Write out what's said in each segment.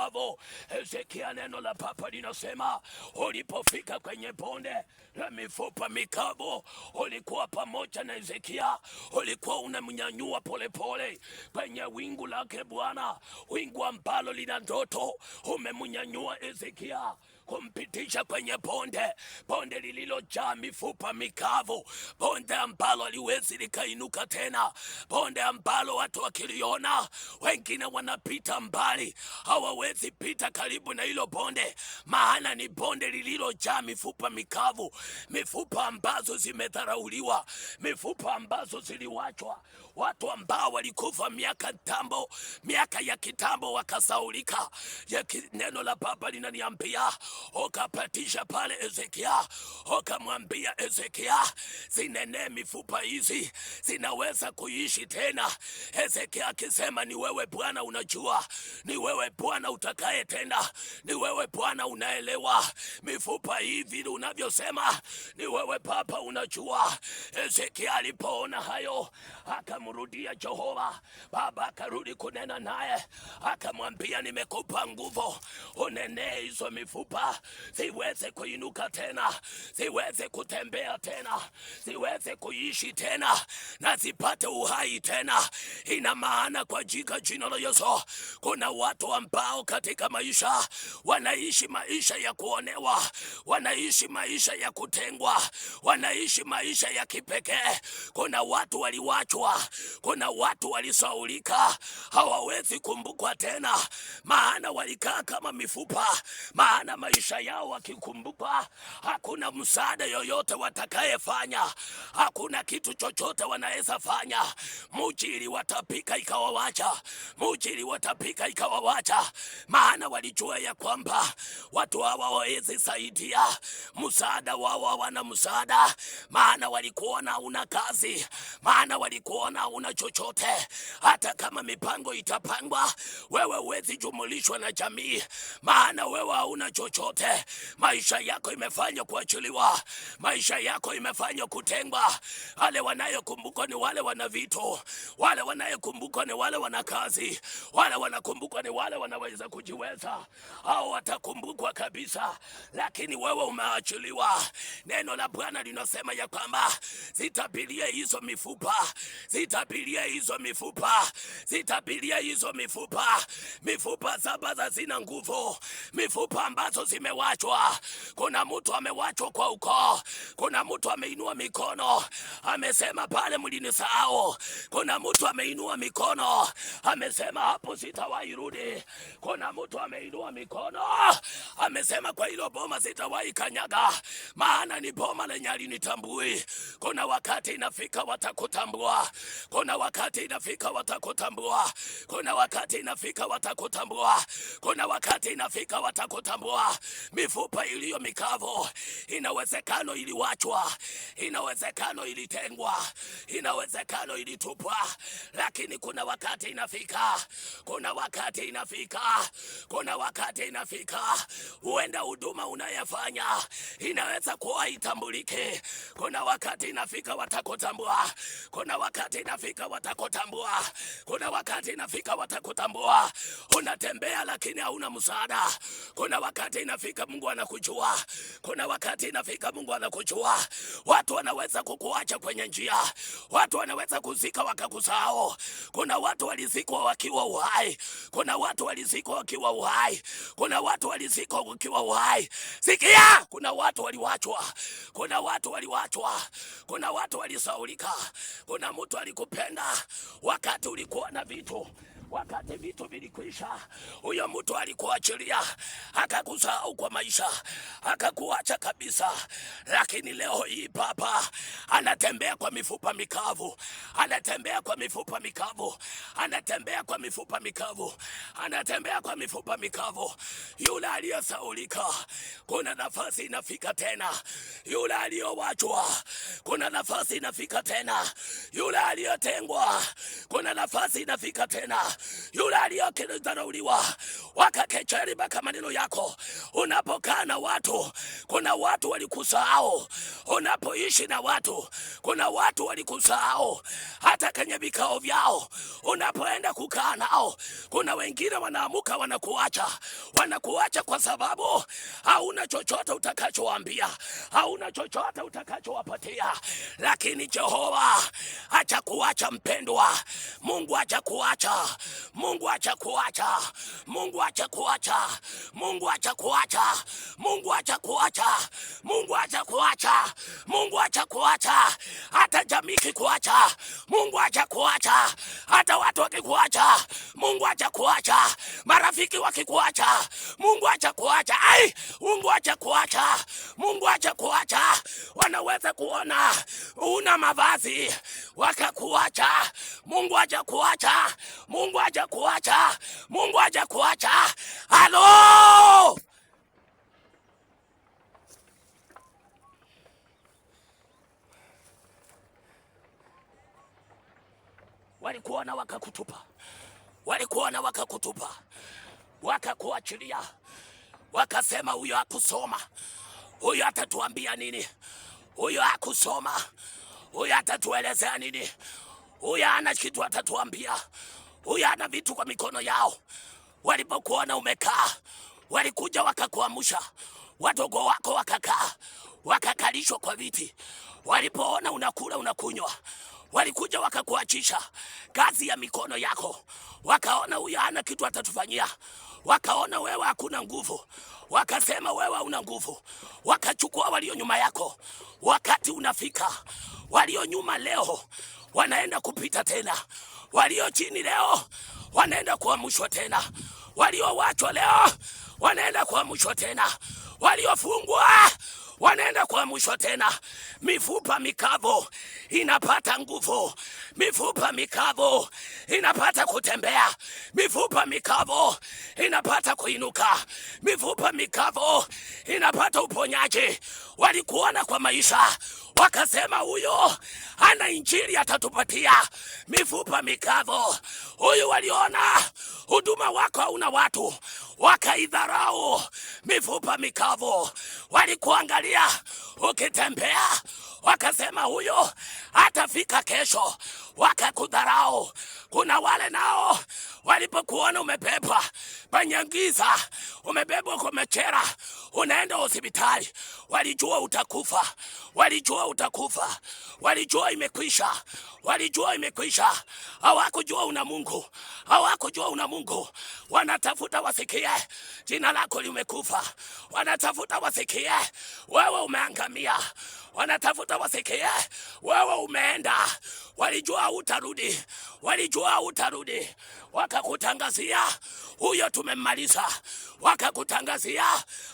mikavu. Hezekia, neno la Papa linasema ulipofika kwenye bonde la mifupa mikavu, ulikuwa pamoja na Hezekia, ulikuwa unamnyanyua polepole kwenye wingu lake Bwana, wingu ambalo lina ndoto. Umemnyanyua Hezekia kumpitisha kwenye bonde, bonde lililojaa mifupa mikavu, bonde ambalo haliwezi likainuka tena, bonde ambalo watu wakiliona wengine wanapita mbali, hawawezi pita karibu na hilo bonde, maana ni bonde lililojaa mifupa mikavu, mifupa ambazo zimedharauliwa, mifupa ambazo ziliwachwa, watu ambao walikufa miaka tambo, miaka ya kitambo wakasaulika. Neno la Baba linaniambia ukapatisha pale Ezekia, ukamwambia Ezekia, zinenee mifupa hizi zinaweza kuishi tena. Ezekia akisema ni wewe Bwana unajua, ni wewe Bwana utakayetenda, ni wewe Bwana unaelewa mifupa hii vile unavyosema, ni wewe Baba unajua. Ezekia alipoona hayo akamrudia Jehova. Baba akarudi kunena naye, akamwambia nimekupa nguvu, unenee hizo mifupa ziweze kuinuka tena, ziweze kutembea tena, ziweze kuishi tena na zipate uhai tena. Ina maana kwa jika jina la Yesu, kuna watu ambao katika maisha wanaishi maisha ya kuonewa, wanaishi maisha ya kutengwa, wanaishi maisha ya kipekee. Kuna watu waliwachwa, kuna watu walisaulika, hawawezi kumbukwa tena, maana walikaa kama mifupa, maana maisha yao wakikumbuka, hakuna msaada yoyote watakayefanya, hakuna kitu chochote wanaweza fanya. Muji iliwatapika ikawawacha, muji iliwatapika ikawawacha, maana walijua ya kwamba watu hawa hawawezi saidia, msaada wao hawana msaada, maana walikuona una kazi, maana walikuona una chochote. Hata kama mipango itapangwa, wewe huwezi jumulishwa na jamii, maana wewe hauna chochote. Maisha yako imefanywa kuachiliwa, maisha yako imefanywa kutengwa. Wale wanayokumbukwa ni wale wana vitu, wale wanayokumbukwa ni wale wana kazi, wale wanakumbukwa ni wale wanaweza kujiweza, au watakumbukwa kabisa, lakini wewe umeachiliwa. Neno la Bwana linasema ya kwamba zitabirie hizo mifupa, zitabirie hizo mifupa, zitabirie hizo mifupa, mifupa saba hazina nguvu, mifupa ambazo zimewachwa. Kuna mtu amewachwa kwa ukoo, kuna mtu ameinua mikono amesema pale mlinisahau. Kuna mtu ameinua mikono amesema hapo sitawahi rudi. Kuna mtu ameinua mikono amesema kwa hilo boma sitawahi kanyaga, maana ni boma lenye halinitambui. Kuna wakati inafika watakutambua, kuna wakati inafika watakutambua, kuna wakati inafika watakutambua, kuna wakati inafika watakutambua. Mifupa iliyo mikavu inawezekano iliwachwa, inawezekano ilitengwa, inawezekano ilitupwa, lakini kuna wakati inafika, kuna wakati inafika, kuna wakati inafika. Huenda huduma unayefanya inaweza kuwa itambulike. Kuna wakati inafika watakutambua, kuna wakati inafika watakutambua, kuna wakati inafika watakutambua. Unatembea lakini hauna msaada. Kuna wakati inafika Mungu anakujua, kuna wakati inafika Mungu anakujua. Watu wanaweza kukuacha kwenye njia, watu wanaweza kuzika wakakusahau. Kuna watu walizikwa wakiwa uhai, kuna watu walizikwa wakiwa uhai, kuna watu walizikwa wakiwa uhai. Sikia, kuna watu waliwachwa, kuna watu waliwachwa, kuna watu walisaulika. Kuna mtu alikupenda wakati ulikuwa na vitu wakati vitu vilikwisha, huyo mtu alikuachilia akakusahau kwa maisha, akakuacha kabisa. Lakini leo hii Baba anatembea kwa mifupa mikavu, anatembea kwa mifupa mikavu, anatembea kwa mifupa mikavu, anatembea kwa mifupa mikavu. Yule aliyesaulika, kuna nafasi inafika tena. Yule aliyowachwa, kuna nafasi inafika tena. Yule aliyotengwa, kuna nafasi inafika tena. Yule aliyedharauliwa, Wakakecheri mpaka maneno yako. Unapokaa na watu, kuna watu walikusahau. Unapoishi na watu, kuna watu walikusahau. Hata kwenye vikao vyao unapoenda kukaa nao, kuna wengine wanaamuka wanakuacha, wanakuacha kwa sababu hauna chochote utakachowaambia, hauna chochote utakachowapatia. Lakini Jehova hajakuacha mpendwa. Mungu hajakuacha, Mungu hajakuacha, Mungu hajakuacha, Mungu hajakuacha, Mungu hajakuacha, Mungu hajakuacha, Mungu hajakuacha. Hata jamii ikikuacha, Mungu hajakuacha. Hata watu wakikuacha, Mungu hajakuacha. Marafiki wakikuacha, Mungu hajakuacha. Ai, Mungu hajakuacha, Mungu hajakuacha. Wanaweza kuona una mavazi wakakuacha, Mungu hajakuacha, Mungu hajakuacha, Mungu hajakuacha. Halo! Walikuona wakakutupa, walikuona wakakutupa, wakakuachilia, wakasema huyo hakusoma, huyo atatuambia nini? Huyo hakusoma, huyo atatuelezea nini? Huyo hana kitu atatuambia, huyo ana vitu kwa mikono yao. Walipokuona umekaa, walikuja wakakuamsha, wadogo wako wakakaa, wakakalishwa kwa viti. Walipoona unakula unakunywa, walikuja wakakuachisha kazi ya mikono yako. Wakaona huyo hana kitu atatufanyia, wakaona wewe hakuna nguvu, wakasema wewe hauna nguvu, wakachukua walio nyuma yako. Wakati unafika, walio nyuma leo wanaenda kupita tena, walio chini leo wanaenda kuamshwa tena, waliowachwa leo wanaenda kuamshwa tena, waliofungwa wanaenda kuamshwa tena. Mifupa mikavu inapata nguvu, mifupa mikavu inapata kutembea, mifupa mikavu inapata kuinuka, mifupa mikavu inapata uponyaji. Walikuona kwa maisha wakasema, huyo ana injili atatupatia. Mifupa mikavu huyu, waliona huduma wako hauna watu, wakaidharau mifupa mikavu. Walikuangalia ukitembea, wakasema huyo atafika kesho, wakakudharau. Kuna wale nao walipokuona umebebwa penye giza, umebebwa kwa machera, unaenda hospitali, walijua utakufa, walijua utakufa, walijua imekwisha, walijua imekwisha. Hawakujua una Mungu, hawakujua una Mungu. Wanatafuta wasikie jina lako limekufa, wanatafuta wasikie wewe umeangamia, wanatafuta wasikie wewe umeenda. Walijua utarudi, walijua utarudi, wakakutangazia huyo tumemmaliza, wakakutangazia,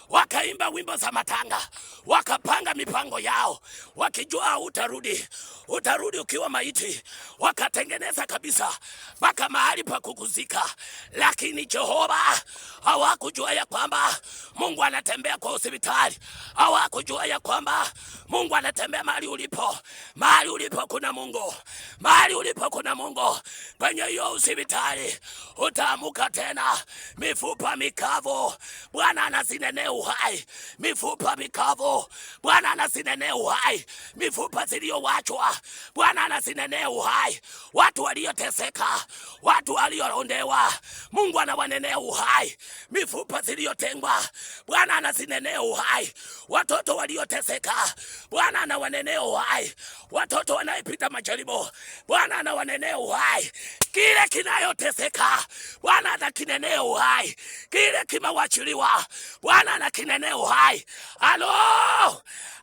wakaimba wimbo za matanga, wakapanga mipango yao wakijua utarudi, utarudi ukiwa maiti, wakatengeneza kabisa mpaka mahali pa kukuzika. Lakini Jehova hawakujua ya kwamba Mungu anatembea kwa hospitali, hawakujua ya kwamba Mungu anatembea mahali ulipo. Mahali ulipo kuna Mungu, mahali ulipo kuna Mungu. Kwenye hiyo hospitali utaamuka tena, mifupa mikavu Bwana anazinenea uhai, mifupa mikavu Bwana anazinenea uhai, mifupa ziliyowachwa Bwana anazinenea uhai, watu walioteseka, watu walioondewa, Mungu anawanenea uhai, mifupa ziliyotengwa Bwana anazinenea uhai, watoto walioteseka Bwana anawanenea uhai, watoto wanayepita majaribu Bwana anawanenea uhai, kile kinayoteseka Bwana anakinenea uhai, kile kimewachiliwa Bwana anakinenea uhai. Halo,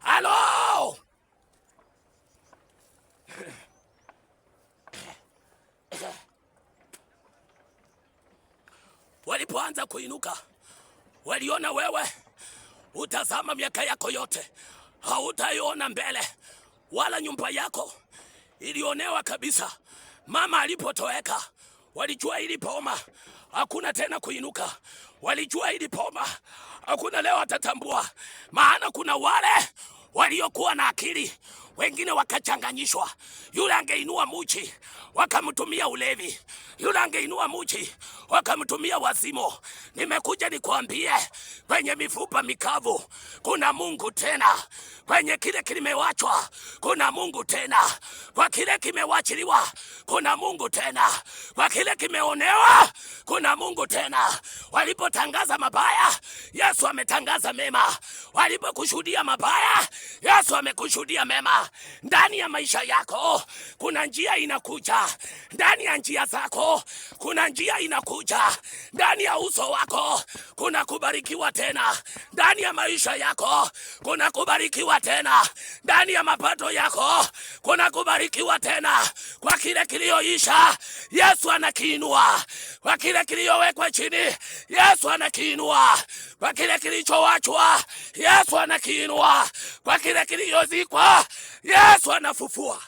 halo. Walipoanza kuinuka, waliona wewe utazama miaka yako yote, hautaiona mbele, wala nyumba yako ilionewa kabisa. Mama alipotoweka, walijua ili poma hakuna tena kuinuka, walijua ili poma hakuna leo atatambua, maana kuna wale waliokuwa na akili Wengine wakachanganyishwa, yule angeinua muchi wakamtumia ulevi, yule angeinua muchi wakamtumia wazimo. Nimekuja nikuambie, kwenye mifupa mikavu kuna Mungu tena, kwenye kile kimewachwa kuna Mungu tena, kwa kile kimewachiliwa kuna Mungu tena, kwa kile kimeonewa kuna Mungu tena. Walipotangaza mabaya, Yesu ametangaza mema. Walipokushuhudia mabaya, Yesu amekushuhudia mema. Ndani ya maisha yako kuna njia inakuja, ndani ya njia zako kuna njia inakuja, ndani ya uso wako kuna kubarikiwa tena, ndani ya maisha yako kuna kubarikiwa tena, ndani ya mapato yako kuna kubarikiwa tena. Kwa kile kilioisha, Yesu anakiinua. Kwa kile kiliyowekwa chini, Yesu anakiinua. Kwa kile kilichowachwa, Yesu anakiinua. Kwa kile kiliyozikwa, Yesu anafufua.